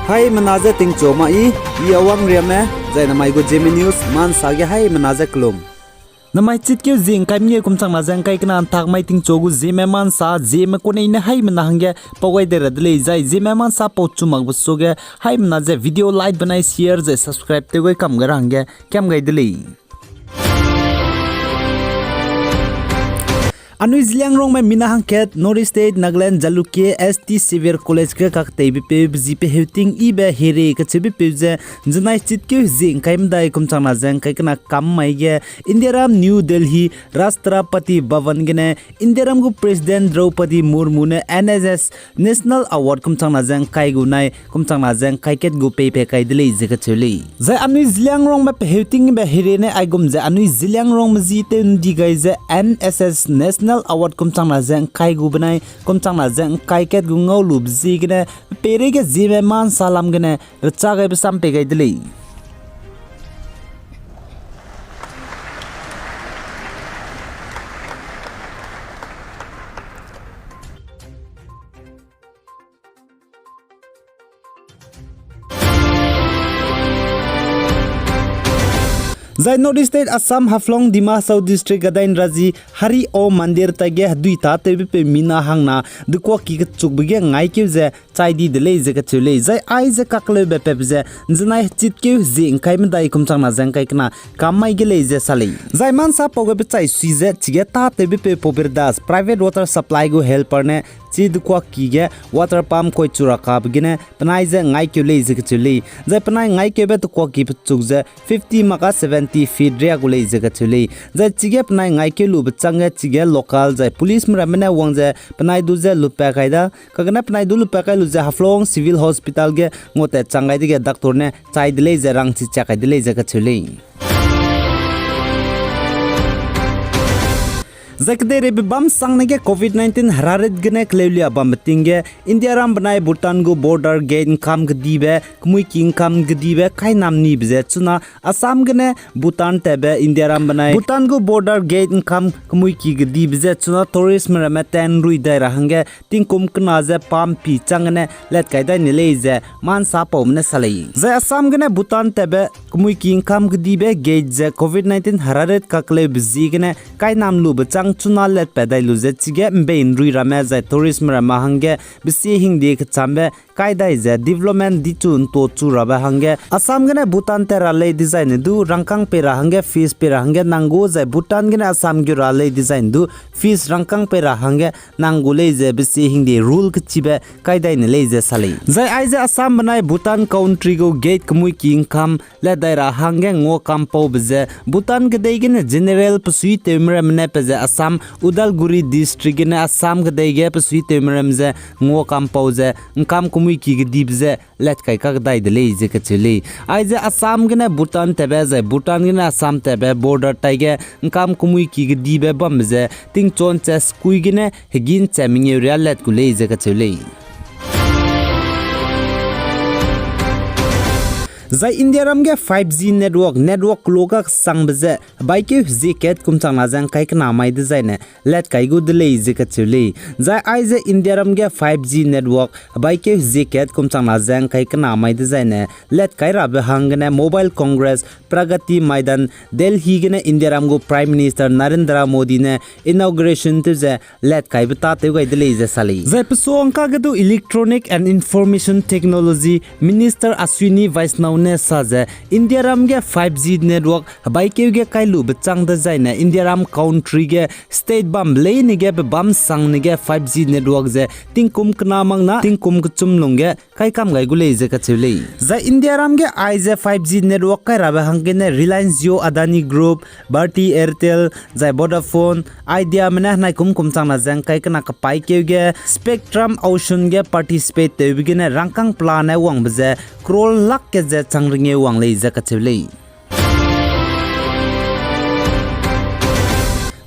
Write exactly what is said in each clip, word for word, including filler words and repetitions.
Haimena je tingchu ma i, i Awang Riame, zai namai gu Zeme News, mansa ge haimena je kelum. Namai chitkeu zie ’ngkai mengeu kum changna ze ’ngkai kena ’ntak mai tingchu gu Zeme mansa, Zeme kunei ne haimena hangge pau gai de ra de lei, zai Zeme mansa pau chu makbe suage haimena ze video like benai share zai subscribe tew gai kam gai ra hangge kiam gai de lei. Anui Zeliangrongme mina hangkat North East State Nagaland Jalukie S T Xavier College ge kakteibe peu be zi peheu ting yibe here kacheube peu ze, ’nzenai chitkeu zie ’ngkai medai kum changna ze ’ngkai kena kam mai ge, Indiaram New Delhi Rashtrapati Bhavan gene Indiaram gu President Draupadi Murmu ne N S S National Award kum changna ze ’ngkai gu nai kum changna ze ’ngkai kat gu peipe kai de lei ze kacheu lei. Zai anui Zeliangrongme peheu tingbe here ne aigum ze anui Zeliangrongme zi tew ’ndi gai ze N S S National Award kum changna ze ’ngkai gu benai kum changna ze ’ngkai kat gu ngau lube ziegene, pereige Zeme mansa lam gene rechâ gaibe sam pei gai de lei. Zai North East State Assam Haflong Dima Hasao District Gadain Raji Hari Om Mandir taige hedui tâtewbe peu mina hangna dekuaki kechukbe ge ngaikeu ze chai di de lei ze kacheu lei. Zai aize kakleube pep ze ’nzenai chitkeu zie ’ngkai medai kum changna ze ’ngkai kena kam mai ge lei ze sa lei. Zai mansa pau ge pechai sui ze chige tâtewbe peu Pobir Das Private Water Supply gu helper ne chi dekuaki ge water pump koichu ra kabe gene penai ze ngaikeu lei ze kacheu lei. Zai penai ngaikeube dekuaki pechuk ze fifty maka seventy feet riak gu lei ze kacheu lei. Zai chige penai ngaikeu lube chângge chige local zai policeme ramme ne wang ze penai du ze lupat kai da, kagene penai du lupat kai lu ze Haflong Civil Hospital ge nguatat chang gai dege doctor ne chai de lei ze rangchi chiak kai de lei ze kacheu lei. Zai kedeireibe bam sangne ge covid nineteen herarit gene keleulia bambe ting ge Indiaram benai Bhutan gu border gate ’ngkam kedibe, kemuiki ’ngkam kedibe kainam nibe ze chuna Assam gene Bhutan tatbe Indiaram benai Bhutan gu border gate ’ngkam kemuiki kedibe ze chuna touristme ramme tenrui dai ra hangge tingkum kena ze pampi chang gene latkai dai ne lei ze mansa paume ne sa lei. Zai Assam gene Bhutan tatbe kemuiki ’ngkam kedibe gate ze covid nineteen herarit kakleube ziegene kainam lube chang chuna latpat dai lu ze chige ’mbei ’nrui ramme zai touristme ramme hangge besie hingde kechambe kai dai ze development dichu ’nto chu rabe hangge Assam gene Bhutan tat ra lei dezaine du rangkâng pei ra hangge fees pei ra hangge nang gu zai Bhutan gene Assam gu ra lei dezaine du fees rangkâng pei ra hangge nang gu lei ze besie hingde rule kechibe kai dai ne lei ze sa lei. Zai aize Assam benai Bhutan country gu gate kemuiki ’ngkam lat dai ra hangge ngua kampaube ze Bhutan kedei gene general pesuitewme ramme ne pe ze Assam Udalguri district gene Assam kedei ge pesuitewme ramme ze ngua kampau ze ’ngkam kemuiki kedibe ze latkai kakdai de lei ze kacheu lei. Aize Assam gene Bhutan tatbe zai Bhutan gene Assam tatbe border taige ’ngkam kemuiki kedibe bambe ze tingchon che sekui gene hegin che mengeu riâ lat gu lei ze kacheu lei. Zai Indiaram ge five G network, network kelo ga kesangbe ze hebaikeu hezie kat kum changna ze ’ngkai kena mai dezaine latkai gu de lei ze kacheu lei. Zai aize Indiaram ge five G network hebaikeu hezie kat kum changna ze ’ngkai kena mai dezaine latkai rabe hanggene Mobile Congress Pragati Maidan Delhi gene Indiaram gu Prime Minister Narendra Modi ne inauguration tew ze latkaibe tâtew gai de lei ze sa lei. Zai pesuangka ge du Electronic and Information Technology Minister Ashwini Vaishnaw ne sa ze Indiaram ge five G network hebaikeu ge kailube chang dezaine Indiaram country ge state bambe leine ge pe bam sangne ge five G network ze tingkum kena makna tingkum kechum lungge kaikam gai gu lei ze kacheu lei. Zai Indiaram ge aize five G network kai rabe hanggene Reliance Jio, Adani Group, Bharti Airtel, zai Vodafone Idea me ne henaikum kum changna ze ’ngkai kena kepaîkeu ge Spectrum Auction ge participate tewbe gene rangkâng pelane wangbe ze crore lak kat ze chang rengeu wang lei ze kacheu lei.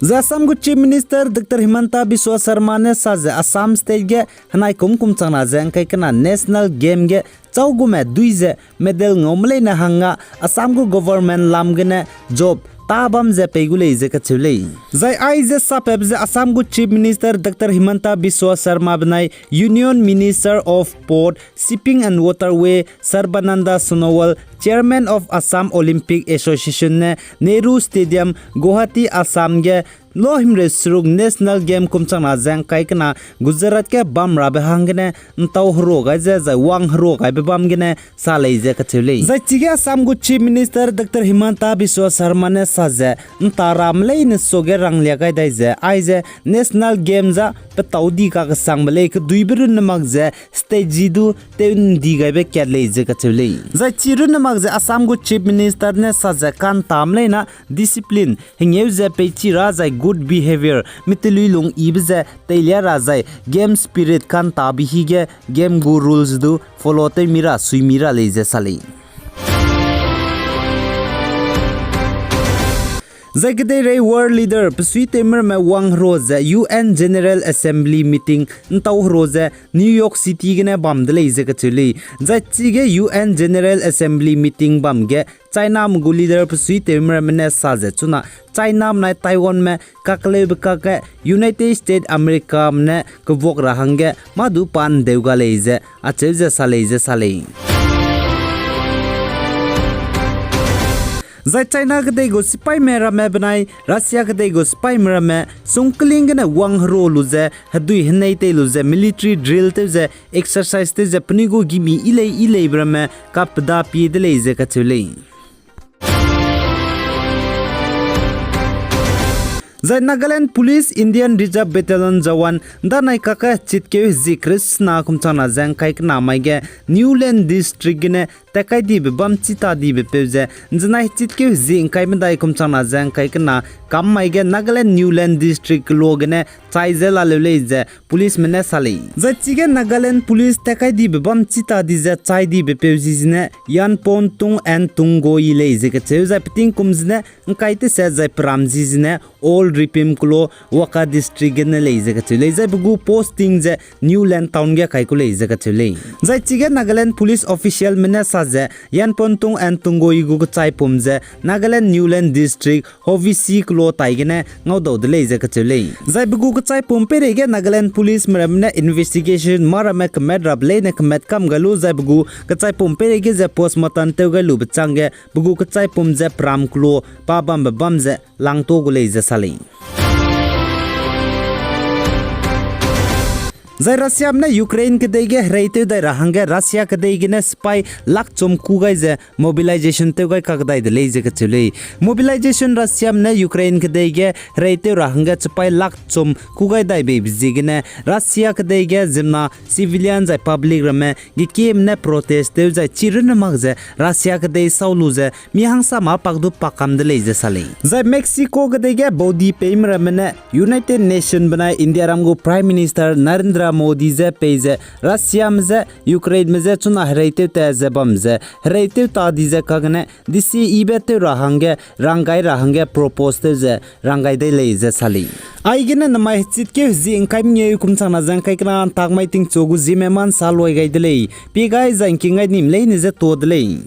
Zai Assam gu Chief Minister Doctor Himanta Biswa Sarma ne sa ze Assam state ge henaikum kum changna ze ’ngkai kena National Game ge châu gume dui ze medal ngau me leine hangge Assam gu government lam gene job ta bam ze pei gu lei ze kacheu lei. Zai aize sapatbe ze Assam gu Chief Minister Doctor Himanta Biswa Sarma benai Union Minister of Port, Shipping and Waterway Sarbananda Sonowal, Chairman of Assam Olympic Association ne Nehru Stadium, Guwahati, Assam ge lo himreu seruk National Game kum changna ze ngkai kena Gujarat ge bam rabe hanggene ntau herua gai ze zai wang herua gaibe bam gene sa lei ze kacheu lei. Zai chige Assam gu Chief Minister Doctor Himanta Biswa Sarma ne sa ze nta ramme leine suage ranglia gai dai ze aize National Game za petau di kakesangbe lei keduibe runne mak ze state ji du tew ndi gaibe kat lei ze kacheu lei. Zai chi runne mak ze Assam gu Chief Minister ne sa ze kantame leina discipline hengeu ze peichi ra zai good behavior mitelui lung yibe ze teilia ra zai game spirit kantabe hige game gu rules du follow tew mi ra sui mi ra lei ze sa lei. Zai kedeirei world leader pesuitewme ramme wang herua ze U N General Assembly meeting ntau herua ze New York City gene bam de lei ze kacheu lei. Zai chige U N General Assembly meeting bam ge Chiname gu leader pesuitewme ramme ne sa ze chuna Chiname nai Taiwanme kakeleube kakge United States Americame ne kevuak ra hangge mâ du pa ndeu ga lei ze acheu ze sa lei ze sa lei. Zai China kedei gu sipaime ramme benai Russia kedei gu sipaime ramme sungkling gene wang herua lu ze hedui henei tei lu ze military drill tew ze exercise tew ze penui gu gimi yilei yileibe ramme kapeda pie de lei ze kacheu lei. Zai Nagaland Police, Indian Reserve Battalion Jawan ndanai kakge chitkeu hezie kresna kum changna ze ngkai kena mai ge Niuland District gene tat kai dibe bam chi ta dibe peu ze nzenai chitkeu hezie ngkai medai kum changna ze ngkai kena kam mai ge Nagaland Niuland District keloa gene chai ze laleu lei ze policeme ne sa lei. Zai chige Nagaland Police tat kai dibe bam chi ta di ze chai dibe peu zi zene Yanpon Tung and Tunggoyi lei ze kacheu zai peting kum zene ngkai teset zai peram zi zene Old Ripim keloa Wokha District gene lei ze kacheu lei. Zai pe gu posting ze Niuland Town ge kai ku lei ze kacheu lei. Zai chige Nagaland Police officialme ne sa ze Yanpon Tung and Tunggoyi gu kechaipum ze Nagaland Niuland District Howisi keloa tai gene ngaudau de lei ze kacheu lei. Zai pe gu kechaipum peireige Nagaland Policeme ramme ne investigation mâ ramme kemat rabe leine kemat kam gai lu zai pe gu kechaipum peireige ze postmortem tew gai lube chângge pe gu kechaipum ze peram keloa pa bambe bam ze langtua gu lei ze sa lei. Zai Russiame ne Ukraine kedei ge hereitew dai ra hangge Russia kedei gene sipai lak chum kû gai ze mobilization tew gai kakdai de lei ze kacheu lei. Mobilization Russiame ne Ukraine kedei ge hereitew ra hangge sipai lak chum kû gai dai beibe ziegene Russia kedei ge ziemmena civilian zai public ramme gekieme ne protest tew zai chi runne mak ze Russia kedei sau lu ze mi hangsame pak du pak kam de lei ze sa lei. Zai Mexico kedei ge baudipeime ramme ne United Nation benai Indiaram gu Prime Minister Narendra Modi je pei ze Russiame je Ukraineme je chuna hereitew ta ze bam ze hereitew ta di ze kagene desibe tew ra hangge ranggai ra hangge propose tew ze ranggai dei lei ze sa lei. Aigene namai hechitkeu hezie ngkai mengeu kum changna ze ngkai kena ntak mai tingchu gu zieme ma nsa luai gai de lei. Pie gai zai ngking gai nim leine je tuâ de lei.